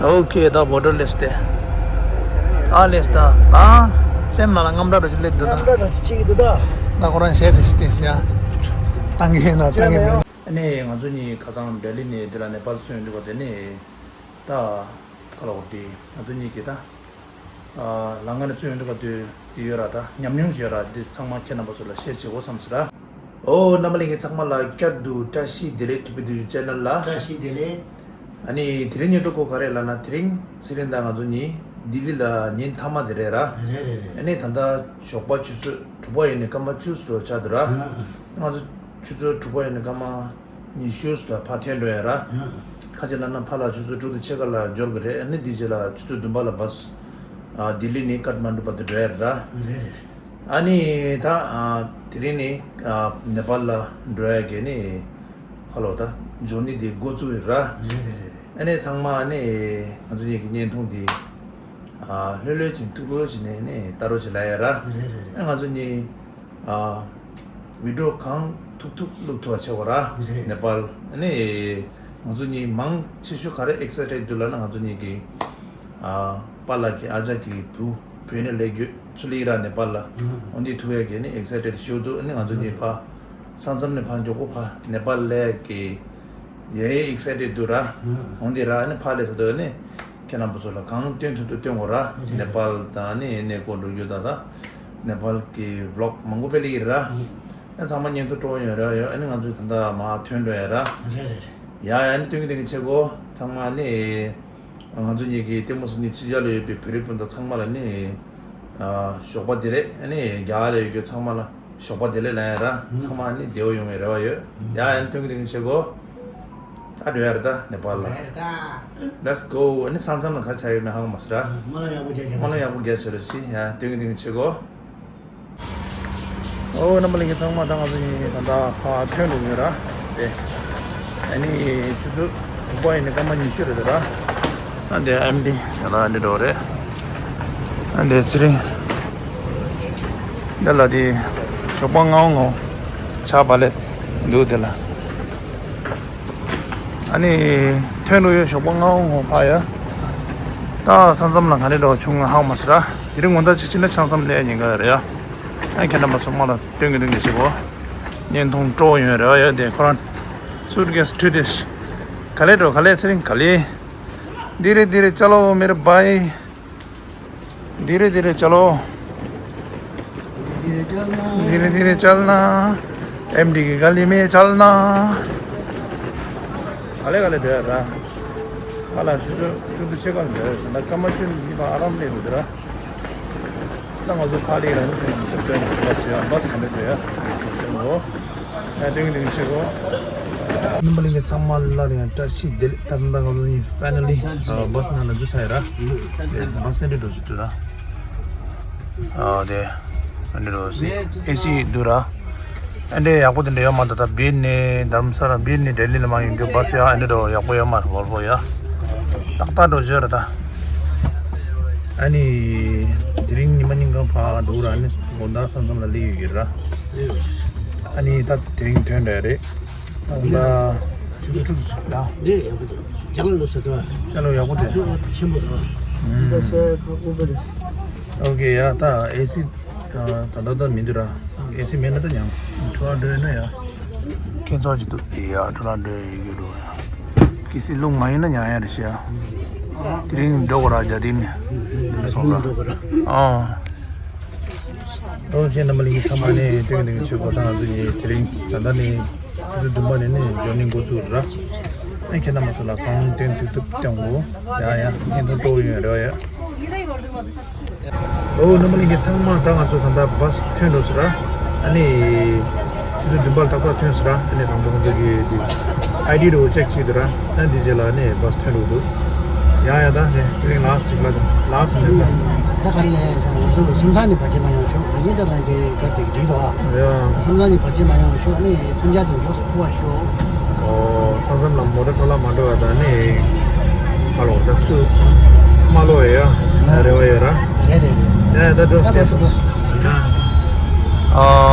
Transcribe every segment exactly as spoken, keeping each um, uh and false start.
ཨོ་ཁེ། ད་བོ་ཊར་སླེབས་ཏེ། ད་སླེབས་ད། ད་སེམས་ནང་ལ་དངངས་སྐྲག་འདྲ་ཅིག་སླེབས་འདུག་ད། དངངས་སྐྲག་འདྲ་ཅིག་སྐྱེ་གི་འདུག་ད། ད་ཁོ་རང་གཞས་དེ་ཞིག་བལྟས་ཟེར་ཡ། བཏང་གི་ཡིན་ན་བཏང་གི་མེད་ན། ཨ་ནི་ང་ཚོ་གཉིས་ཁ་སང་ལྡི་ལི་ནས་འདི་ལ་ནེ་པཱལ་ཚུར་ཡོང་དུས་སྐབས་དེ་ནས། ད་ག་ལ་འོ་དེ་ང་ཚོ་གཉིས་ཀྱིས་ད། ཨ། ལམ་ཁ་ནས་ཚུར་ཡོང་དུས་སྐབས་དུས་དེ་ཡོད་ར། ད་ཉམས་མྱོང་ཞིག་ཡོད་ར། འདི་ཚང་མ་ཁྱེད་རྣམ་པ་ཚོ་ལ་ཤེར་བྱེད་དགོས་བསམ་སོང་ར། ཨོ། རྣམ་པ་ལྷན་རྒྱས་ཚང་མ་ལ་བསྐྱར་དུ་བཀྲ་ཤིས་བདེ་ལེགས། ཊི་པི་ཌི་ཆེ་ནལ་ལ། བཀྲ་ཤིས་བདེ་ལེགས། ཨ་ནི་དེ་རིང་སྙན་ཐོ་ཁོ་ག་རེ་ལབ་ན། དེ་རིང་ཚེ་རིང་དང་ང་ཚོ་གཉིས་ལྡི་ལི་ལ་ཉིན་མཐའ་མ་དེ་རེད་ར། རེད་རེད་རེད། ཨ་ནི་ད་ལྟ་ཞོགས་པ་ཆུ་ཚོད་དྲུག་པ་ཡིན་ནས་སྐར་མ་བཅུ་ཙམ་ཆགས་འདུག་ར། ཨ་ཨ། ང་ཚོ་ཆུ་ཚོད་དྲུག་པ་ཡིན་ནས་སྐར་མ་ཉི་ཤུ་ཙམ་ཕར་ཐོན་འགྲོ་ཡ་ར། ཨ་ཨ། ཁ་ཅིག་ལབ་ན་ཕར་ལ་ཆུ་ཚོད་དྲུག་དང་ཕྱེད་ཀ་ལ་འབྱོར་གི་རེད། ཨ་ནི་དེ་རྗེས་ལ་ཆུ་ཚོད་བདུན་པ་ལ་བཱས། ཨ། ལྡི་ལི་ནས་ཀཏ་མན་ཌུ་བར་དུ་འགྲོ་ཡ་ར། རེད་རེད། ཨ་ནི་ད། ཨ། དེ་རིང་ནས། ཨ། ནེ་པཱལ་ལ་འགྲོ་ཡ་གི་ནི། ཁ་ལོ་ད་ཇོར་ནི་དེ་འགོ་བཙུགས་ཡོད་ར། རེད་རེད་རེད་རེད། ཨ་ནི་ཚང་མ་ནི་ང་ཚོ་གཉིས་ཀྱི་བརྙན་ཐུང་དེ། ཨ། ལྷོད་ལྷོད་ཅིག་ཐུགས་ཁུར་བྱས་ནས་ནི་ལྟ་རོགས་བྱེད་ལབ་ཡ་ར། རེད་རེད་རེད། ཨ། ང་ཚོ་གཉིས། ཨ། བི་ཌི་ཡོ་གང་ཐུབ་ཐུབ་བླུག་ཐུབ་པ་བྱེད་དགོས་ར། རེད། ནེ་པཱལ་ནི་ང་ཚོ་གཉིས་མང་ཆེ་ཤོས་ག་རེ་ཨེག་སའི་ཊེཌ་འདུག་ལབ་ན། ང་ཚོ་གཉིས་ཀྱི། ཨ། པཱ་ལགས་ཀྱི་ཨ་ཅག་གི་བུ་བོད་ནས་སླེབས་ཡོད་ཚུལ་ཡིན་ར། ནེ་པཱལ་ལ། ཨ། འོ་འདི་ཐུག་ཡ་གི་ནི་ཨེག་སའི་ཊེཌ་ཞེ་པོ་འདུག་ཨ་ནི་ང་ཚོ་གཉིས་ཕར་ས་མཚམས་ནས་ཕར་མགྱོགས་པོ་ཕར་ནེ་པཱལ་སླེབས་ཡ་གི་ཡ་ཡ་ཨེག་སའི་ཊེཌ་འདུག་ར། ཨ། འོ་འདི་ར། ཨ་ནི་ཕར་སླེབས་ཚར་དུས་ནི་ཁྱེད་རྣམ་པ་ཚོ་ལ་གང་སྟོན་ཐུབ་ཐུབ་སྟོན་དགོས་ར། རེད། ནེ་པཱལ་དང་ནི་གནས་སྐོར་འགྲོ་རྒྱུ་དང་། ད་ནེ་པཱལ་གི་བི་ལོག་མང་པོ་སྤེལ་གྱི་ར། ཨ། ཨ། ཚང་མ་བརྙན་ཐུང་སྤྲོ་བོ་ཡོད་ར་ཡོད། ཨ་ནི་ང་ཚོ་ད་ལྟ་མར་ཐོན་འགྲོ་ཡ་ར། རེད་རེད་རེད། ཡ་ཡ། ཨ་ནི་སྟོན་གྱི་སྟོན་གྱི་བྱེད་དགོས། ཚང་མ་ནི། ང་ཚོ་གཉིས་ཀྱི་ལྟད་མོ་གཟིགས་མཁན་ཕྱི་རྒྱལ་ལ་ཡོད་པའི་བོད་རིགས་སྤུན་ཟླ་ཚང་མ་ལ་ནི། ཨ། ཞོགས་པ་བདེ་ལེགས། ཨ་ནི་རྒྱ་གར་ལ་ཡོད་རྒྱུ་ཚང་མ་ལ་ཞོགས་པ་བདེ་ལེགས་ལབ་ཡ་ར། ཨ། ཚང་མ་ནི་བདེ་པོ་ཡོང་བའི་རེ་བ་ཡོད། ཨ། ཡ་ཡ། ཨ་ནི་སྟོན་གྱི་སྟོན་གྱི་བྱེད་དགོས། ད་འགྲོ་ཡ་རེད་ད་ནེ་པཱལ་ལ། འགྲོ་ཡ་རེད་ད། Let's go། ཨ་ནི་ས་མཚམས་ལ་ག་ཆ་ཡོད་མེད་ཧ་གོ་མ་སོང་ར། སྨོན་ལམ་ཡག་པོ་རྒྱག་རྒྱག་སྨོན་ལམ་ཡག་པོ་རྒྱག་བྱེད་རོགས་ཞེས། ཡ། སྟོན་གྱི་སྟོན་གྱི་བྱེད་དགོས། ཨོ། རྣམ་པ་ལྷན་རྒྱས་ཚང་མ། ད་ང་ཚོ་གཉིས་ད་ལྟ་ཕར་ཐོན་འགྲོ་གི་ཡོད་ར། དེ་ཨ་ནི་ཆུ་ཚོད་དྲུག་པ་ཡིན་ནི་སྐར་མ་ཉི་ཤུ་རེད་ད་ར། ཨ་འདི་ཨེམ་ཌི་ཡ་ད་ཨ་འདི་འགྲོ་རེད། ཨ་འདི་ཚེ་རིང་། འདི་ལ་དེ་ཞོགས་པ་ལྔ་པོ་ངོ་ཆ་བ་ལེ་འདུག་དེ་ལ། ཨ་ནི་ཐོན་འགྲོ་ཡོད། ཞོགས་པ་ལྔ་པོ་ངོ་ཕ་ཡ། ད་ས་མཚམས་ལ་ག་རེ་འགྲོ་བྱུང་ཧ་མ་སི་ར། དེ་རིང་ངོ་ད་ཅི་ཕྱིན་ན་ཆང་མཚམས་ལས་ཉིན་ག་རེ་ཡ། ཨ་ཁྱེད་རྣམ་པ་ཚོ་མ་ལ་སྟོན་གི་སྟོན་གི་བྱེད་གོ། བརྙན་ཐུང་སྤྲོ་བོ་ཡོད་རེ་བ་ཡོད་དེ་ཁོ་རང་། སུཊ་ཀེས་ཁྲིད་དེ། ག་ལེ་འགྲོ་ག་ལེ་ཚེ་རིང་ག་ལེ། धीरे धीरे चलो मेरे भाई। धीरे धीरे चलो। धीरे धीरे चलना। एमडी की गली में चलना। ག་ལེ་ག་ལེ་འགྲོ་ཡ་ར། ཨ་ལ་ཆུ་ཚོད་ཆུ་ཚོད་ཕྱེད་ཀ་ལ་འགྲོ་ཡ་ར། ད་སྐར་མ་བཅུ་ནི་ཕར་ཨ་རམ་ལས་འགྲོ་ར། ད་ང་ཚོ་ཕར་ལས་ར་ནི་ཚོད་དོན་བ་སི་ཡ་བ་སི་ག་འདྲ་འགྲོ་ཡ། ཨ་ཏིང་ཏིང་ཆེ་གོ། རྣམ་པ་ལྷན་རྒྱས་ཚང་མ་ལ་ཡང་བཀྲ་ཤིས་བདེ་ལེགས། ད་ལྟ་ང་ཚོ་ནི་ཕའི་ནལ་ལི་བ་སི་ནང་ལ་འཛུལ་ཚར་ཡ་ར། དེ་བ་སི་ཨེ་འདྲ་འགྲོ་ཅིག་འགྲོ་ར། ཨ་དེ་ཨེ་འདྲ་འགྲོ་སི་ཨེ་སི་འདུག་ར། ཨེ་འདྲ་ཡག་པོ་དེ་འདྲ་ཡོད་མ་རེད། ད་བིར་ནས་དྷ་རམ་ས་ལ། བིར་ནས་ལྡི་ལི་ལ་མར་ཡོང་རྒྱུ་བ་སི་ཡ་ཨེ་འདྲ་འགྲོ་ཡག་པོ་ཡོད་མ་རེད། བོལ་བོ་ཡ་ཏག་ཏག་འགྲོ་བྱས་ར་ད། ཨ་ནི་དེ་རིང་ཉི་མ་ཉིན་གང་ཕར་འགྲོ་ར། ཨ་ནི་དགོང་དག་ས་མཚམས་ལ་སླེབས་ཡོད་ཀྱི་ར། ཨ་ནི་ད་དེ་རིང་ཐོན་འདྲ་རེད། ད་ད་ཆུ་ཚོད་དྲུག་ཅུ་ལ། འདི་ཡག་པོ་འདུག་ཅ་ལག་ལོ་ས་ག་ཅ་ལག་ཡག་པོ་འདུག་ཆེན་པོ་འདུག་ད་ས་ཁ་ཁོ་པ་རེད། ཨོ་ཀེ་ཡ། ད་ཨེ་སི་ད་ད་ད་མི་འདུག་ར། ཨེ་སི་མེད་ན་ད་ཉང་འཕྲོ་བརླག་འགྲོ་ཡོད་ན་ཡ། ཁྱེད་ཚོ་ཅི་འདུག་དེ་ཡ་འཕྲོ་བརླག་འགྲོ་ཡོད་ཀྱི་འགྲོ་ཡ། ཀི་སི་རླུང་མ་ཡིན་ན་ཉང་ཡ་རེད་ཤི་ཡ། དེ་རིང་འགྲོ་གོ་ར་རྒྱ་དེ་ནས། འགྲོ་གོ་ར། ཨ། ཨོ་ཁེ། རྣམ་པ་ལྷན་རྒྱས་ཚང་མ་ནས་ཏིང་ཏིང་ཆེ་གོ། ད་ང་ཚོ་ནི་དེ་རིང་ད་ལྟ་ནི་ཆུ་ཚོད་བདུན་པ་ནས་ནི་ཇོར་ནི་འགོ་བཙུགས་ར། ཨ་ཁེ་རྣམ་པ་ཚོ་ལ་གང་སྟོན་ཐུབ་ཐུབ་སྟོན་གོ། ཡ་ཡ། བརྙན་ཐུང་སྤྲོ་བོ་ཡོང་རེ་བ་ཡ། ཨོ་རྣམ་པ་ལྷན་རྒྱས་ཚང་མ། ད་ང་ཚོ་གང་ལྟར་བ་སི་ཐོན་འགྲོ་ཟེར་ར། ཨ་ནི་ཆུ་ཚོད་བདུན་པ་ལ་ཏག་ཏག་ཐོན་ཟེར་ར། ཨ་ནི་དང་པོ་ཁོང་ཚོ་གི་དེ་ཨའི་ཌི་རུ་ཅེག་བྱེད་འདུག་ར། ཨ་འདི་རྗེས་ལ་ནི་བ་སི་ཐོན་འགྲོ་འདུག་ཡ་ཡ། ད་ནི་དེ་རིང་ལ་སི་ཊི་ཅིག་ལ་ལ་སི་ཊི་མེད་པ། ད་ག་རེ་ལས་ང་ཚོ་སེམས་ཚང་ནི་བར་ཆད་མ་ཡོང་ཤོག་འདི་ནི་ད་རང་གི་གར་དེ་འགྲིག་འདུག་ཨ། ཡ། སེམས་ཚང་ནི་བར་ཆད་མ་ཡོང་ཤོག་ཨ་ནི་སྤུན་ཀྱག་དེ་མགྱོགས་སུ་ཐུག་པ་ཤོག་ཨོ། ས་མཚམས་ལ་མོ་ཊ་འཕྲོ་བརླག་མ་འགྲོ་བ་དང་ནི། ཧ་ལོ། ད་ཚུར་མ་ལོག་ཡ་རེ་བ་ཡོད་ར། རེད་རེད་རེད། ད་ད་འགྲོ་སྟེ་འགྲོ། ཨ་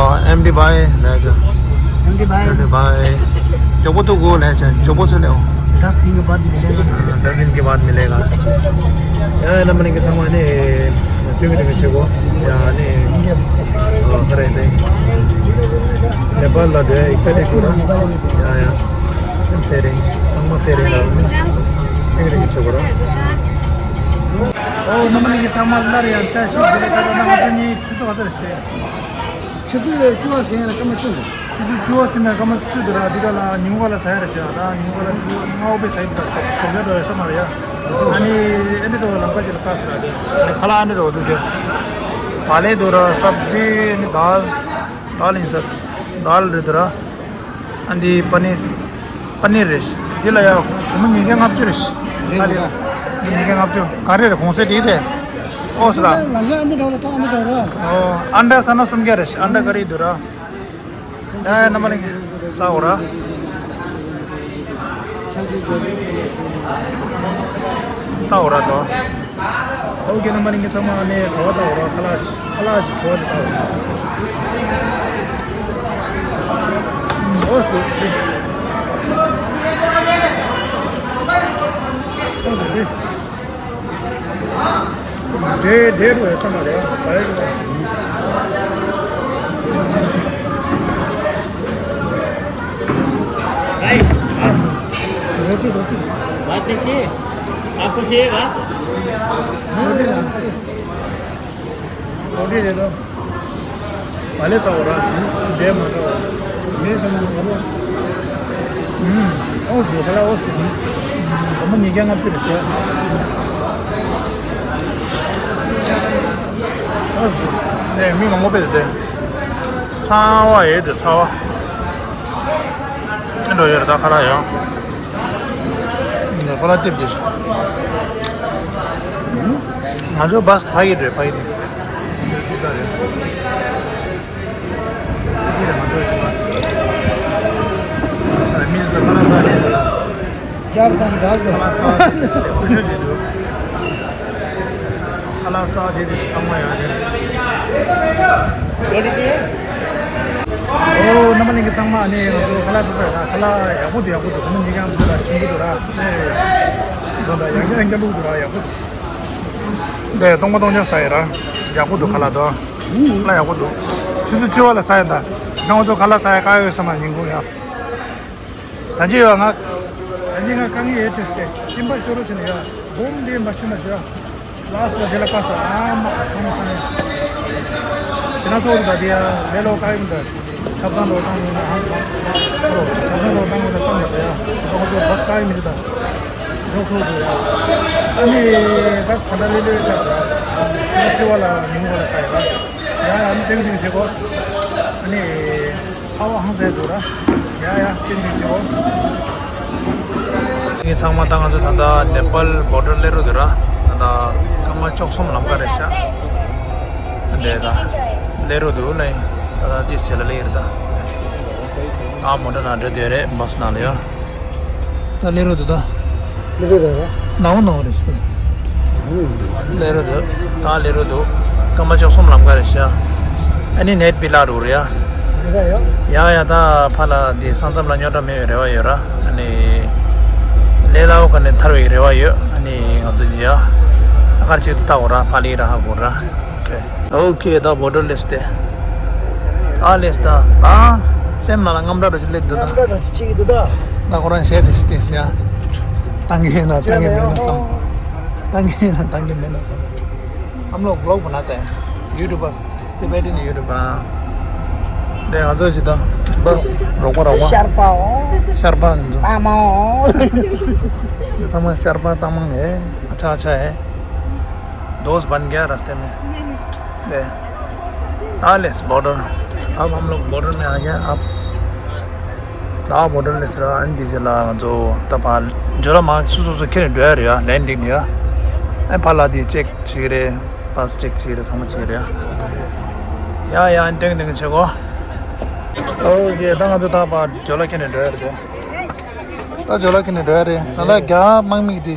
ཨེམ་ཌི་བྷའི་ལས་ཅ། ཨེམ་ཌི་བྷའི། ཨེམ་ཌི་བྷའི། མགྱོགས་པོ་ཐུག་གོ་ལས་ཅ། མགྱོགས་པོ་ཚུར་སླེབས། दस दिन के बाद मिलेगा। हाँ, दस दिन के बाद मिलेगा। ཡ་ཡ། རྣམ་པ་ལྷན་རྒྱས་ཚང་མ་ནི་སྟོན་གྱི་སྟོན་གྱི་བྱེད་སྒོ། ཡ་ནི་ཨ་ཁ་རེ་ནི་ནེ་པཱལ་ལ་འགྲོ་ཡ་ཨེག་སའི་ཊེཌ་འདུག་ར། ཡ་ཡ། ཚེ་རིང་ཚང་མ་ཚེ་རིང་ལ་ནི་སྟོན་གྱི་སྟོན་གྱི་བྱེད་སྒོ་ར། ཨོ་རྣམ་པ་ལྷན་རྒྱས་ཚང་མ་སླར་ཡང་བཀྲ་ཤིས་བདེ་ལེགས། ད་ལྟ་ང་ཚོ་གཉིས་ཆུ་ཚོད་ག་ཚོད་རེད་ཟེར། ཆུ་ཚོད་བཅུ་པ་ཟིན་ཡ་ལ་སྐར་མ་བཅུ་འདུག་ཆུ་ཚོད་བཅུ་པ་ཟིན་ཡ་སྐར་མ་བཅུ་འདུག་ར། འདི་ག་ལ་ཉིན་གུང་ལ་ཟ་ཡ་རེད་ཤག་ད་ཉིན་གུང་ལ་ཆུ་ཚོད་ལྔ་པ་ཟ་ཡི་འདུག་ད་ཞོགས་ཞོགས་ཇ་འགྲོ་ཡ་ས་མ་རེད་ཡ། ཨ་ནི་ཨ་ནི་འགྲོ་ལམ་ཁ་ཅིག་ལ་བཀག་ཟེར་ར། དེ་ཨ་ནི་ཁ་ལག་ཨ་ནི་འགྲོ་འདུག་དེ་བག་ལེབ་འདུག་ར། སབ་ཇི་ཨ་ནི་དཱལ། དཱལ་ཡིན་ས། དཱལ་རེད་འདུག་ར། ཨ་འདི་པ་ནིར། པ་ནིར་རེད། འདི་ལ་ཡ་སྒོར་མོ་ཉིས་བརྒྱ་ལྔ་བཅུ་རེད། འདི་ལ་ཡ་ཉིས་བརྒྱ་ལྔ་བཅུ། ག་རེ་རེད། གོང་ཚད་འགྲིག་དེ། ཨོ་སི་ར། ལམ་ཁ་ཨ་འདི་འགྲོ་ལ་ཐོག་ཨ་འདི་འགྲོ་ར། ཨོ་ཨན་ཌར་ཟ་ན་སུམ་བརྒྱ་རེད། ཨན་ཌར་ཀ་རི་འདུག་ར། ཡ་ཡ། རྣམ་པ་ལྷན་རྒྱས་ཟ་འོ་ར། ལྟ་འོ་ར་དོ། ཨོ་ཁེ། རྣམ་པ་ལྷན་རྒྱས་ཚང་མ་ནས་བྲོ་བ་ལྟ་འོ་ར། ཁ་ལག་ཁ་ལག་ཅིག་བྲོ་བ་ལྟ་འོ་ར། ཨོ་སུ་ཨོ་སུ། འདྲེ་འདྲེ་རུ་ཡོད་ས་མ་རེད། ག་རེ་རེད། भाई, रोटी रोटी। बात नहीं चाहिए। आपको चाहिए बात? रोटी रोटी दे दो। भले सा हो रहा। दे मारो। दे समझ लो। हम्म। और ढोकला और हम्म। हम नहीं क्या करते रहते हैं। और नहीं, मैं मंगो पे देते हैं। ཚ་བ་ཡོད་དེ་ཚ་བ། ཨེ་འགྲོ་ཡོད་རེད་ད་ཁ་ལག་ཡང་། འདི་ཁ་ལག་ལྟེབ་དེ། ང་ཚོ་བཱས་ཕ་གི་རེད་ཕ་གི་རེད། མི་ཚོ་ཁ་ལག་ཟ་བཞིན་འདུག་ཁ་ལག་ཟ་བཞིན་འདུག་ཁ་ལག་ཟ་དེ་རེད། ཚང་མ་ཡོད་རེད། ཨོ་རྣམ་པ་ལྷན་རྒྱས་ཚང་མ་ནི་ང་ཚོ་ཁ་ལག་ཟ་ས་ཡོད་ན་ཁ་ལག་ཡག་པོ་འདུག་ཡག་པོ་འདུག་ཁོ་མོ་ཉིད་ཀྱང་འདུག་ར། ཞིམ་པོ་འདུག་ར། ཨེ་འདུག་ད་ཡང་བསྐྱར་ཡང་བསྐྱར་བླུགས་འདུག་ར། ཡག་པོ་འདུག་དེ་སྟོང་པ་སྟོང་རྐྱང་ཟ་ཡོད་ར། ཡག་པོ་འདུག་ཁ་ལག་དོ། ཁ་ལག་ཡག་པོ་འདུག་ཆུ་ཚོད་བཅུ་པ་ལ་ཟ་ཡོད་ད། ང་ཚོ་ཁ་ལག་ཟ་ཡ་དཀའ་ཡོད་ས་མ་ཡིན་གོ་ཡ། ད་ཅི་ཡོད་ང་། ད་ཅི་ང་དཀའ་ངལ་ཡོད་དུས་སྐད་གཅིན་པ་ཤོར་རོ་ཕྱིན་ཡ། སྦོམ་འདི་མ་ཤི་མ་ཤི་ཡ། ལགས་སོ་དེ་ལ་བཀའ་སོ་ཨ་མ་ཁམ་ཁམ། ཕྱི་ན་ཚོགས་རུ་ད་དེ་ཡ་ལེ་ལོ་བཀའ་ཡིན་ད། ཆབ་ཚང་རོ་བཏང་ཡོད་ན་ཨ་མ་ཁོ་རོ་ཆབ་ཚང་རོ་བཏང་ཡོད་ན་བཏང་མ་ད་ཡ། ཁོ་ཚོ་བཀའ་སོ་བཀའ་སོ་བཀའ་ཡིན་མི་རི་ད། འཇོག་ཚོགས་རུ་ཡ། ཨ་ནི་ད་ད་ལྟ་ལེ་ལེ་ཆགས་ས་ཡ། ཕྱི་ན་ཕྱི་བ་ལ་ཉིན་གོ་ལ་ཆགས་ཡོད་ད། ཡ་ཡ་ཨ་ནི་ཏེང་ཏེང་བྱེད་གོ། ཨ་ནི། ཚ་བ་ཧང་ཟེར་འདུག་ར། ཡ་ཡ་ཏིང་ཏིང་ཅོ། ངེད་ཚང་མ་ད་ང་ཚོ་ད་ལྟ་ནེ་པཱལ་བོར་ཌར་སླེབས་རོགས་འདུག་ར། ད་ལྟ་སྐར་མ་བཅུ་གསུམ་ལམ་ཁ་རེད་ཤག་འདི་ད་སླེབས་རོགས་འདུག་ལ་ཡིན། ད་ལྟ་ཏིས་བྱེད་ལ་སླེབས་རེད་ད། ཨ་མོ་ཊ་ནང་འགྲོ་བསྡད་རེད་བཱས་ནང་ལ་ཡ། ད་སླེབས་རོགས་འདུག་ད། སླེབས་རོགས་འདུག་ར། ནའོ་ནའོ་རེད་ཤག་སླེབས་རོགས་འདུག་ད་སླེབས་རོགས་འདུག་སྐར་མ་བཅུ་གསུམ་ལམ་ཁ་རེད་ཤག་ཨ་ནི་ནེཊ་སྤིཌ་ལ་རུ་རེད་ཡ། ཡ་ཡ་ད་ཕ་ལ་འདི་ས་མཚམས་ལ་རྙོག་དྲ་མེད་པའི་རེ་བ་ཡོད་ར། ཨ་ནི་ལེ་ལའོ་ག་ནས་ཐར་བའི་རེ་བ་ཡོད། ཨ་ནི་ང་ཚོ་ཡ་ཨ་ཁར་ཅིག་ཏུ་ལྟ་འོ་ར། ཕ་ལི་ར་ཧ་གོ་ར། ཨོ་ཁེ། ཨོ་ཁེ། ད་བོར་ཌར་སླེབས་ཏེ། ད་སླེབས་ད། ད་སེམས་ནང་ལ་རྔམ་སྒྲ་རོ་ཅིག་སླེབས་འདུག་ད། རྔམ་སྒྲ་རོ་ཅིག་ཅིག་འདུག་ད། ད་ཁོ་རང་གཞས་དེ་ཞིག་བལྟས་ཟེར་ཡ། བཏང་གི་ཡིན་ན་བཏང་གི་མེད་ན་བསམ། བཏང་གི་ཡིན་ན་བཏང་གི་མེད་ན་བསམ། हम लोग व्लॉग बनाते हैं। यूट्यूबर। Tibetan YouTuber। དེ་ང་ཚོ་ཅི་ད། བཱས་རོགས་པ་རོགས་པ། ཤར་པའོ། ཤར་པ་ང་ཚོ། ཏ་མའོ། འདི་ཚང་མ་ཤར་པ་ཏ་མང་ཧེ། ཨ་ཆ་ཨ་ཆ་ཧེ། दोस्त बन गया रास्ते में। दे। आ ले बॉर्डर। अब हम लोग बॉर्डर में आ गया। अब ད་བོར་ཌར་སླེབས་ཟེར་ར། ཨ་ནི་འདི་ཟེར་ལ་ང་ཚོ་ད་ཕར་ཇོ་ལ་མ་སོ་སོ་སོ་ཁྱེར་ནས་འགྲོ་ཡ་རེད་ཡ། ལན་འགྲིག་ནས་ཡ། ཨ་ཕར་ལ་འདི་ཅེག་བྱེད་ཀྱི་རེད། བཱས་ཅེག་བྱེད་ཀྱི་རེད། ཚང་མ་བྱེད་ཀྱི་རེད་ཡ། ཡ་ཡ་ཨ་ནི་ཏེང་ཏེང་བྱེད་གོ། ཨོ་ཁེ། ད་ང་ཚོ་ད་ཕར་ཇོ་ལ་ཁྱེར་ནས་འགྲོ་ཡ་རེད་དེ། ད་ཇོ་ལ་ཁྱེར་ནས་འགྲོ་ཡ་རེད། ད་ལྟ་རྒྱ་དམག་མི་འདི་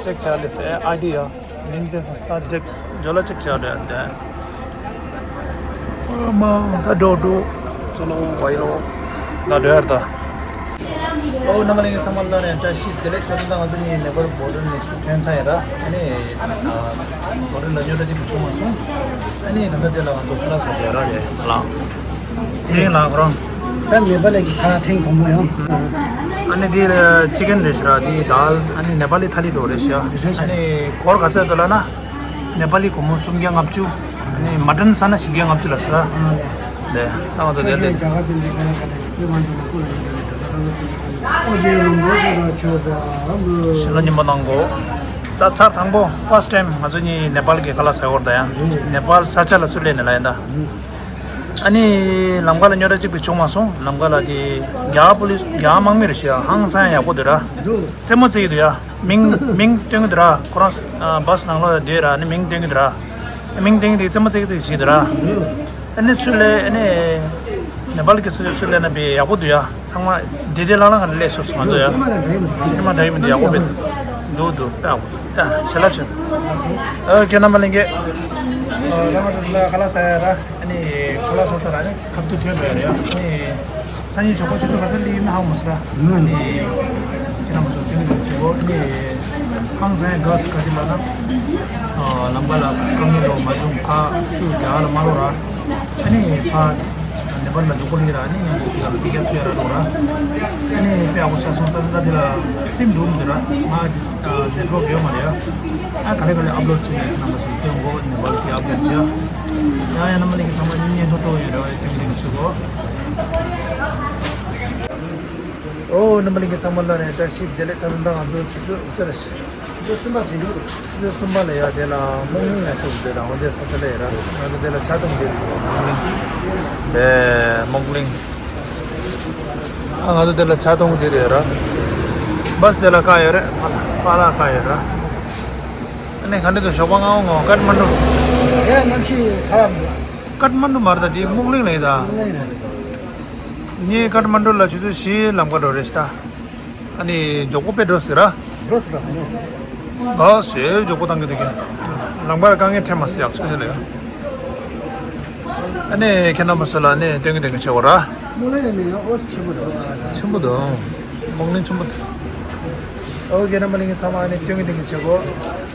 ཅེག་བྱ་ལེ་ཟེར་ཨ་ཌི་ཡ། ལིང་ཏེ་སང་སྟ་ཅེག་ཇོ་ལ་ཅེག་བྱ་འགྲོ་ཡ་རེད་དེ། ཨ་མ་ད་འགྲོ་འགྲོ། ཙོ་ལོ་བའི་ལོ། ད་འགྲོ་ཡ་རེད་ད། ཨོ་རྣམ་པ་ལྷན་རྒྱས་ཚང་མ་ལ་ནས་བཀྲ་ཤིས་བདེ་ལེགས། ད་ལྟ་ང་ཚོ་གཉིས་ནེ་པཱལ་བོར་ཌར་ནས་ཚུར་ཐོན་ཚར་ཡིན་ར། ཨ་ནི་བོར་ཌར་ལ་རྙོག་དྲ་གཅིག་པུ་བྱུང་མ་སོང་། ཨ་ནི་ད་ལྟ་དེ་ལ་ང་ཚོ་ཁ་ལག་ཟ་བསྡད་ཡོད་ར། རེད་ལགས། ཚེ་རིང་ལགས་ཁོ་རང་། ད་ནེ་པཱལ་གྱི་ཁ་ལག་ཐེངས་དང་པོ་ཡང་། ཨ་ནི་དེ་ཅི་ཀན་རེད་ཤག་ར། དེ་དཱལ། ཨ་ནི་ནེ་པཱ་ལི་ཐ་ལི་འདྲ་རེད་ཤག། རེད་ཤག། ཨ་ནི་སྒོར་ག་ཚོད་འདུག་ལབ་ན། ནེ་པཱ་ལི་སྒོར་མོ་སུམ་བརྒྱ་ལྔ་བཅུ། ཨ་ནི་མ་ཊན་ཟ་ན་བཞི་བརྒྱ་ལྔ་བཅུ་ལ་ཟེར། ཨ་ལས། ལས་ད་ང་ཚོ་དེ་ལས། ཞལ་ལག་སྙན་པོ་གནང་གོ། ད་ཚར་དང་པོ་ཕར་སི་ཊའིམ་ང་ཚོ་གཉིས་ནེ་པཱལ་གྱི་ཁ་ལག་ཟ་ཡོད་རེད་ད་ཡང་། ནེ་པཱལ་ས་ཆ་ལ་ཚུར་སླེབས་ནས་ལབ་ཡིན་ད། ཨ་ནི་ལམ་ཁ་ལ་རྙོག་དྲ་གཅིག་པུ་བྱུང་མ་སོང་། ལམ་ཁ་ལ་དེ་རྒྱ་གར་པུ་ལིས། རྒྱ་གར་དམག་མི་རེད་ཤག། ཧང་སང་ཡག་པོ་འདུག་ར། རྩེད་མོ་རྩེ་གི་འདུག་ཡ། མིང་མིང་སྟོན་གི་འདུག་ར། ཁོ་རང་ཨ་བྷ་སི་ནང་ལོགས་ལ་སྡོད་ར། ཨ་ནི་མིང་སྟོན་གི་འདུག་ར། མིང་སྟོན་གི་འདུག། རྩེད་མོ་རྩེ་གི་རྩེ་གི་བྱེད་ཀྱི་འདུག་ར། ཨ་ནི་ཚུར་སླེབས། ཨ་ནི་ནེ་པཱལ་གྱི་ས་ཕྱོགས་ཚུར་སླེབས་ན་དཔེ་ཡག་པོ་འདུག་ཡ། ཚང་མ་བདེ་བདེ་ལྷང་ལྷང་ག་ནས་སླེབས་སོང་ང་ཚོ་ཡ། ཧེ་མ་འདྲ་ཡིན་མི་འདུག། ཡག་པོ་དཔེ་འདུག་འདུག། དཔེ་ཡག་པོ་འདུག། ད་ཞལ་ལག་མཆོད། ཨ་ཁྱེད་རྣམ་པ་ལྷན་རྒྱས། ཨ་ད་ང་ཚོ་ལ་ཁ་ལག་ཟ་ཡ་ར། ཨ་ནི་ཁ་ལག་ཟ་ས་ར་ནི་ཁ་ཐུག་ཐོན་འགྲོ་ཡ་རེད་ཡ། ཨ་ནི། སང་ཉིན་ཞོགས་པ་ཆུ་ཚོད་ག་ཚོད་སླེབས་ཡོད་མེད་ཧ་གོ་མ་སོང་། ཨ་ནི་ཁྱེད་རང་ཚོ་ཐུགས་རྗེ་ཆེ་གོ། ཨ་ནི་ཧང་སང་ག་ས་ག་ཅི་ལབ་ན། ཨ་ལམ་ཁ་ལ་དཀའ་ངལ་འདྲ་བོ་མ་བྱུང་། ཕར་ཚུར་རྒྱ་གར་ལ་མ་ལོག་ར། ཨ་ནི་ཕར་ནེ་པཱལ་ལ་མགྱོགས་པོ་སླེབས་ར། ཨ་ནི་མཉམ་དུ་དེ་ག་ལ་ཕ་གིར་ཐུག་ཡ་ར་འགྲོ་ར། ཨ་ནི་དཔེ་ཡག་པོ་ཆགས་སོང་། ད་ལྟ་དེ་ལ་སིམ་འགྲོ་མི་འདུག་ར། ང་ཨ་ནེ་ཊི་ཝོརཀ་ཡོད་མ་རེད་ཡ། ཨ་ག་ལེ་ག་ལེ་ཨབ་ལོཌ་བྱས་ནས་རྣམ་པ་ཚོར་སྟོན་གོ། ནེ་པཱལ་གྱི་ཨབ་ཌེཊ་ཡ། ཡ་ཡ་རྣམ་པ་ལྷན་རྒྱས་ཚང་མ་སྙིང་ཐོ་ཐོ་ཡོད་རེད་བ། ཡ་ཐུགས་རྗེ་ཆེ་གོ། ཨོ་རྣམ་པ་ལྷན་རྒྱས་ཚང་མ་ལ་ནས་བཀྲ་ཤིས་བདེ་ལེགས། ད་ལྟ་ང་ཚོ་ཆུ་ཚོད་ཟེར་རེད། ཆུ་ཚོད་གསུམ་པ་ཟིན་འགྲོ་འདུག། ཆུ་ཚོད་གསུམ་པ་ལ་ཡ་དེ་ལ་སྨུག་གླིང་ལ་སོགས་པའི་དང་དེ་ས་ཆ་ལ་ཡ་ར། ང་ཚོ་དེ་ལ་ཆ་ཚང་དེ་སྨུག་གླིང་། དེ་སྨུག་གླིང་། ཨ་ང་ཚོ་དེ་ལ་ཆ་ཚང་དེ་རེད་ར། བྷ་སི་དེ་ལ་བཀག་ཡོད་རེད། པཱ་ལགས་བཀག་ཡོད་ར། ཨ་ནི་ག་འདྲ་འདུག། ཞོགས་པ་སྔ་པོ་ངོ་། ཀཏ་མན་ཌུ། ཡ་གནམ་གཤིས་ཚ་བ་མི་འདུག། ཀཏ་མན་ཌུ་མ་རེད་ད། དེ་སྨུག་གླིང་ལ་ཡིན་ད། སྨུག་གླིང་རེད། ངས་ཀཏ་མན་ཌུ་ལ་ཆུ་ཚོད་བཞི་ལམ་ཁ་འགྲོ་རེད་ཤག་ད། ཨ་ནི་མགྱོགས་པོ་དཔེ་འགྲོ་ཟེར་ར། འགྲོ་ཟེར་ད། ག་ཟེར་མགྱོགས་པོ་བཏང་གི་འདུག་གི། ལམ་ཁ་ལ་དཀའ་ངལ་འཕྲད་མ་སོང་། ཡག་ཤོས་ཟེར་ལ་ཡ། ཨ་ནི་ཁྱེད་རྣམ་པ་ཚོ་ལ་ནི་སྟོན་གི་སྟོན་གི་བྱེད་དགོས་ར། སྨུག་གླིང་ནས་ཡང་ཨོ་ཆེན་པོ་འདུག། ཆེན་པོ་འདུག། སྨུག་གླིང་ཆེན་པོ་འདུག། ཨོ་ཁྱེད་རྣམ་པ་ལྷན་རྒྱས་ཚང་མ་ནི་སྟོན་གི་སྟོན་གི་བྱེད་དགོས།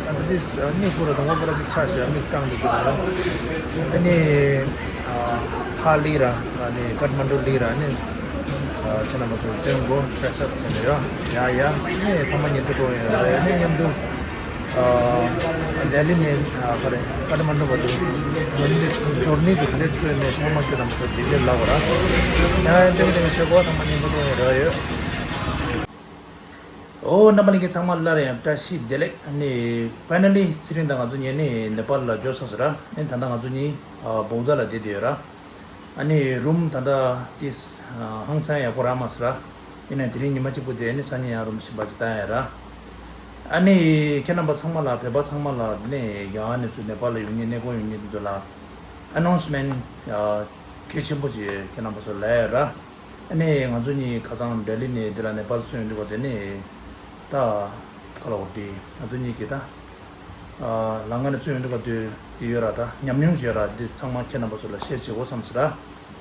ཨ་ནི་དེ་གཉིད་ཁུག་ར། དང་པོ་པོ་ར་ཅིག་ཆགས་ཤག། མིག་གཙང་འདུག་གི། ཨ་ནི་ཕར་སླེབས་ར། ཨ་ནི་ཀཏ་མན་ཌུ་སླེབས་ར། ཨ་ནི་ཁྱེད་རྣམ་པ་ཚོ་སྟོན་དགོས། ཕེ་སི་ཨབ་བྱས་ནས་ཡ་ཡ་ཡ། ཨ་ནི་ཚང་མ་མཉམ་དུ་འགྲོ་ཡ་ར། ཨ་ནི་མཉམ་དུ། ལྡི་ལི་ནས་ག་རེ་ཀཏ་མན་ཌུ་བར་དུ་འབྱོར་ནི་འབྱོར་ནི་དེ་ག་ལེར་སྤྲོད་ནས་ཚང་མ་ཁྱོད་རང་ཚོ་བདེ་སྐྱིད་ལབ་དགོས་ར། ཡང་ཡང་ཏན་ཏན་བྱེད་དགོས། ཚང་མ་མཉམ་པོ་འགྲོ་ཡ་ར་ཡོད། ཨོ་རྣམ་པ་ལྷན་རྒྱས་ཚང་མ་སླར་ཡང་བཀྲ་ཤིས་བདེ་ལེགས། ཨ་ནི་ཕའི་ནལ་ལི་ཚེ་རིང་དང་ང་ཚོ་གཉིས་ནི་ནེ་པཱལ་ལ་འབྱོར་ཚར་སོང་ར། ཨ་ནི་ད་ལྟ་ང་ཚོ་གཉིས་བོའུ་དྷ་ལ་བསྡད་བསྡད་ཡོད་ར། ཨ་ནི་རུམ་ད་ལྟ་ཏིས་ཧང་སང་ཡག་པོ་རག་མ་སོང་ར། ཡིན་ནའི་དེ་རིང་ཉི་མ་གཅིག་པོ་དེ་ནི་སང་ཉིན་ཡང་རུམ་གཞན་པ་ཅིག་བཏང་ཡ་ར། ཨ་ནི་ཁྱེད་རྣམ་པ་ཚང་མ་ལ། བོད་པ་ཚང་མ་ལ་ནི་རྒྱ་གར་ནས་ཚུར་ནེ་པཱལ་ལ་ཡོང་མཁན་གནས་སྐོར་ཡོང་མཁན་དེ་ཚོ་ལ་ཨ་ནོན་སི་མེན་ཊི་གལ་ཆེན་པོ་ཅིག་ཁྱེད་རྣམ་པ་ཚོ་ལ་ཡ་ར། ཨ་ནི་ང་ཚོ་གཉིས་ཁ་སང་ལྡི་ལི་ནས་འདི་ལ་ནེ་པཱལ་ཚུར་ཡོང་དུས་སྐབས་དེ་ནི་ད་ག་ལ་འོ་དེ་ང་ཚོ་གཉིས་ཀྱིས་ད། ལམ་ཁ་ནས་ཚུར་ཡོང་དུས་སྐབས་དུས་དེ་ཡོད་ར། ད་ཉམས་མྱོང་ཞིག་ཡོད་ར། འདི་ཚང་མ་ཁྱེད་རྣམ་པ་ཚོ་ལ་ཤེར་བྱེད་དགོས་བསམ་སོང་ར།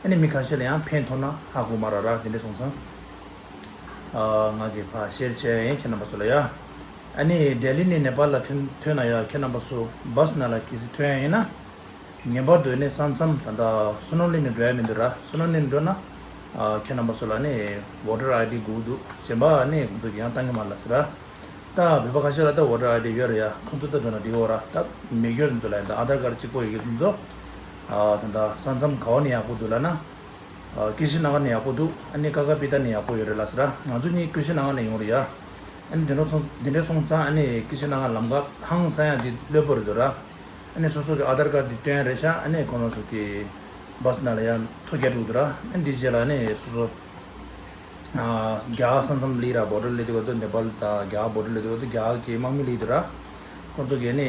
ཨ་ནི་མི་ཁ་ཤས་ལ་ཡང་ཕན་ཐོགས་ན་ཧ་གོ་མ་ར་ར། དེ་འདྲ་སོང་ཙང་ང་གིས་ཕར་ཤེར་བྱས་ཡིན་ཁྱེད་རྣམ་པ་ཚོ་ལ་ཡ། ཨ་ནི་ལྡི་ལི་ནས་ནེ་པཱལ་ལ་ཐོན་ཐོན་ན་ཡ། ཁྱེད་རྣམ་པ་ཚོ་བྷ་སི་ནང་ལ་གལ་སྲིད་ཐོན་ཡ་ཡིན་ན། ངེས་པར་དུ་ནི་ས་མཚམས་ད་ལྟ་སུ་ནོ་ལི་ནས་འགྲོ་ཡ་མི་འདུག་ར། སུ་ནོ་ལི་ནས་འགྲོ་ན་ཨ་ཁྱེད་རྣམ་པ་ཚོ་ལ་ནི་བྷོ་ཊར་ཨའི་ཌི་དགོས་འདུག། གཞན་པ་ནི་ཁོང་ཚོ་གིས་ཡང་བཏང་གི་མ་རེད་ལབ་སོང་ར། ད་བོད་པ་ཁ་ཤས་ལ་ད་བྷོ་ཊར་ཨའི་ཌི་ཡོད་རེད་ཡ། ཁོང་ཚོ་ད་འགྲོ་ན་འགྲིག་གི་རེད་པ། ད་མེད་ཡོད་རེད་འདུག་ལ། ད་ཨ་དྷར་ཀར་གཅིག་པོ་ཡོད་མཁན་ཚོ་ཨ་ད་ལྟ་ས་མཚམས་ག་པ་ནས་ཡག་པོ་འདུག་ལབ་ན། ཨ་ཀི་ཤི་ན་གར་ནས་ཡག་པོ་འདུག། ཨ་ནི་ཀ་ཀ་པི་ཏ་ནས་ཡག་པོ་ཡོད་རེད་ལབ་སོང་ར། ང་ཚོ་གཉིས་ཀི་ཤི་ན་གར་ནས་ཡོང་རེད་ཡ། ཨ་ནི་དེ་འདྲ་སོང་དེ་འདྲ་སོང་ཙང་ཨ་ནི་ཀི་ཤི་ན་གར་ལམ་ཁ་ཧང་སང་ཡ་དེ་ལྷོད་པོ་རེད་འདུག་ར། ཨ་ནི་སོ་སོ་གི་ཨ་དྷར་ཀར་དེ་སྟོན་རེད་ཤག། ཨ་ནི་ཁོ་རང་ཚོ་གི་བྷ་སི་ནང་ལ་ཡང་ཐོ་རྒྱག་འགྲོ་གི་འདུག་ར། ཨ་ནི་འདི་རྗེས་ལ་ཨ་ནི་སོ་སོ་ཨ་རྒྱ་གར་ས་མཚམས་སླེབས་ར། བྷོ་ཊར་སླེབས་དུས་སྐབས་དུ་ནེ་པཱལ་དང་རྒྱ་གར་བྷོ་ཊར་སླེབས་དུས་སྐབས་དུ་རྒྱ་གར་གི་དམག་མི་སླེབས་འདུག་ར། ཁོང་ཚོ་གིས་ཨ་ནི་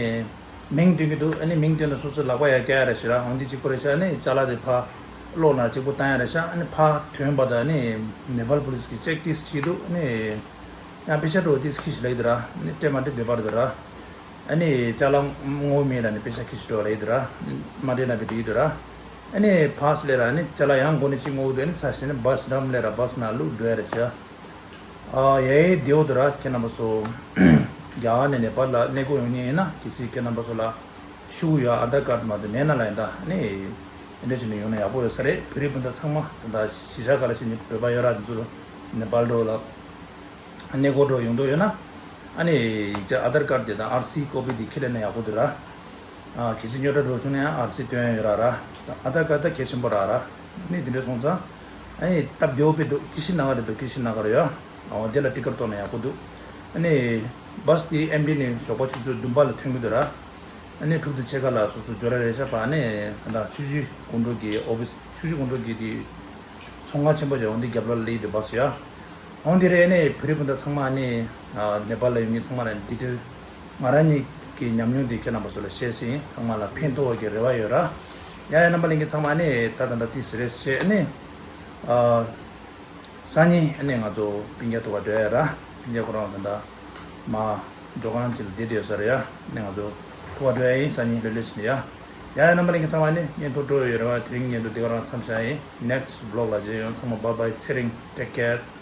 མིང་སྟོན་གྱི་འདུག། ཨ་ནི་མིང་སྟོན་ན་སོ་སོའི་ལག་པ་ཡར་བཀྱག་ཡ་རེད་ཤག་ར། འོ་འདི་གཅིག་པོ་རེད་ཤག། ཨ་ནི་ཅ་ལག་དེ་ཕར་གློག་ནང་གཅིག་པོ་བཏང་ཡ་རེད་ཤག། ཨ་ནི་ཕར་ཐོན་པ་དང་ཨ་ནི་ནེ་པཱལ་པུ་ལིས་ཀྱིས་ཅེག་ཏིས་བྱས་འདུག། ཨ་ནི་ཡང་པེ་ཤ་འདྲ་བོ་ཏིས་ཁྱེར་ཤག་ལབ་ཀྱི་འདུག་ར། ཨ་ནི་སྤྲད་མ་སྤྲད་འདོད་པ་རེད་འདུག་ར། ཨ་ནི་ཅ་ལག་དངོས་མེད་ལ་ནི་པེ་ཤ་ཁྱེར་ཤག་འདྲ་བོ་ལབ་ཀྱི་འདུག་ར། མ་སྤྲད་ན་དཔེ་འགྲིག་གི་འདུག་ར། ཨ་ནི་ཕར་སླེབས་ར། ཨ་ནི་ཅ་ལག་ཡང་མགོ་ནས་གཅིག་བསྔོག་འདུག། ཨ་ནི་ཚར་ཞིག་ནི་བྷ་སི་འགྲམ་སླེབས་ར། བྷ་སི་ནང་བླུགས་འགྲོ་ཡ་རེད་ཤག། ཨ་ཡའི་དེའོ་དུ་ར་ཁྱེད་རྣམ་པ་ཚོ་རྒྱ་གར་ནས་ནེ་པཱལ་ལ་གནས་སྐོར་ཡོང་མཁན་ཡིན་ན་གལ་སྲིད་ཁྱེད་རྣམ་པ་ཚོ་ལ་ཤུགས་ཡོད་ཨ་དྷར་ཀར་མ་གཏོགས་མེད་ན་ལ་ཡིན་ད་ནི་འདི་འདྲ་བྱས་ནས་ཡོང་ན་ཡག་པོ་ཡོད་ས་རེད། བོད་རིགས་སྤུན་ཟླ་ཚང་མ་ད་ལྟ་གཞིས་ཆགས་ག་ལ་ཕྱིན་ནས་བོད་པ་ཡོད་ར་འདི་ཚོ་ནེ་པཱལ་འགྲོ་ལ་གནས་སྐོར་འགྲོ་ཡོང་འདོད་ཡོད་ན་ཨ་ནི་ཡིག་ཆ་ཨ་དྷར་ཀར་དེ་དང་ཨར་སི་ཀོ་པི་དེ་ཁྱེར་ལེན་ན་ཡག་པོ་འདུག་ར། ཨ་གལ་སྲིད་རྙོག་དྲ་འགྲོ་བྱུང་ན་ཡང་ཨར་སི་སྟོན་ཡ་ཡོད་ར་ར། ཨ་དྷར་ཀར་ད་གལ་ཆེན་པོ་ར་ར། ནི་དེ་འདྲ་སོང་ཙང་ཨ་ནི་སྟབས་བདེ་བོ་དཔེ་འདུག་ཀི་ཤི་ན་ག་རེད་འདུག་ཀི་ཤི་ན་ག་རེད་ཡ། འོ་དེ་ལ་ཊི་ཀེ་ཊི་གཏོང་ན་ཡག་པོ་འདུག་ཨ་ནི་བྷ་སི་དེ་ཨེམ་ཕི་ནས་ཞོགས་པ་ཆུ་ཚོད་བདུན་པ་ལ་ཐོན་གི་འདུག་ར། ཨ་ནི་དྲུག་དང་ཕྱེད་ཀ་ལ་སོ་སོ་འབྱོར་ར་རེད་ཤག་པ། ཨ་ནི་ད་ཆུ་བཞི་སྒང་དྲུག་གི་ཨོ་ཕི་སི་ཆུ་བཞི་སྒང་དྲུག་གི་དེ་ཚོང་ཁང་ཆེན་པོ་ཞིག་འོ་འདི་རྒྱབ་ལ་སླེབས་འདུག་བྷ་སི་ཡ། འོ་འདི་རེད། ཨ་ནི་བོད་རིགས་སྤུན་ཟླ་ཚང་མ་ཨ་ནི་ནེ་པཱལ་ལ་ཡོད་མཁན་ཚང་མ་ལ་ཌི་ཊེལ་ང་རང་ཉིད་ཀྱི་ཉམས་མྱོང་འདི་ཁྱེད་རྣམ་པ་ཚོ་ལ་བཤད་ཅིང་ཚང་མ་ལ་ཕན་ཐོགས་ཀྱི་རེ་བ་ཡོད་ར། ཡ་ཡ་རྣམ་པ་ལྷན་རྒྱས་ཚང་མ་ཨ་ནི་ད་ད་ད་ཏིས་རེད་བཤད། ཨ་ནི་ཨ། སང་ཉིན་ཨ་ནི་ང་ཚོ་སྤུན་ཀྱག་ཐུག་ག་འགྲོ་ཡ་ར། སྤུན་ཀྱག་ཁོ་རང་ད་ལྟ་མ་འགྲོ་ཁང་ཅིག་ལ་བསྡད་བསྡད་ཡོད་ས་རེད་ཡ། ཨ་ནི་ང་ཚོ་ཐུག་ག་འགྲོ་ཡ་ཡིན། སང་ཉིན་ལྷོད་ལྷོད་བྱས་ནས་ཡ། ཡ་ཡ་རྣམ་པ་ལྷན་རྒྱས་ཚང་མ་ཨ་ནི་བརྙན་ཐུང་སྤྲོ་ཡོད་རེད་བ། དེ་རིང་བརྙན་ཐུང་འདི་ག་རང་མཚམས་བཞག་ཡིན། ནེག་སི་ཊི་བི་ལོག་ལ་མཇལ་ཡོང་། ཚང་མ་bye bye ཚེ་རིང་། Take care།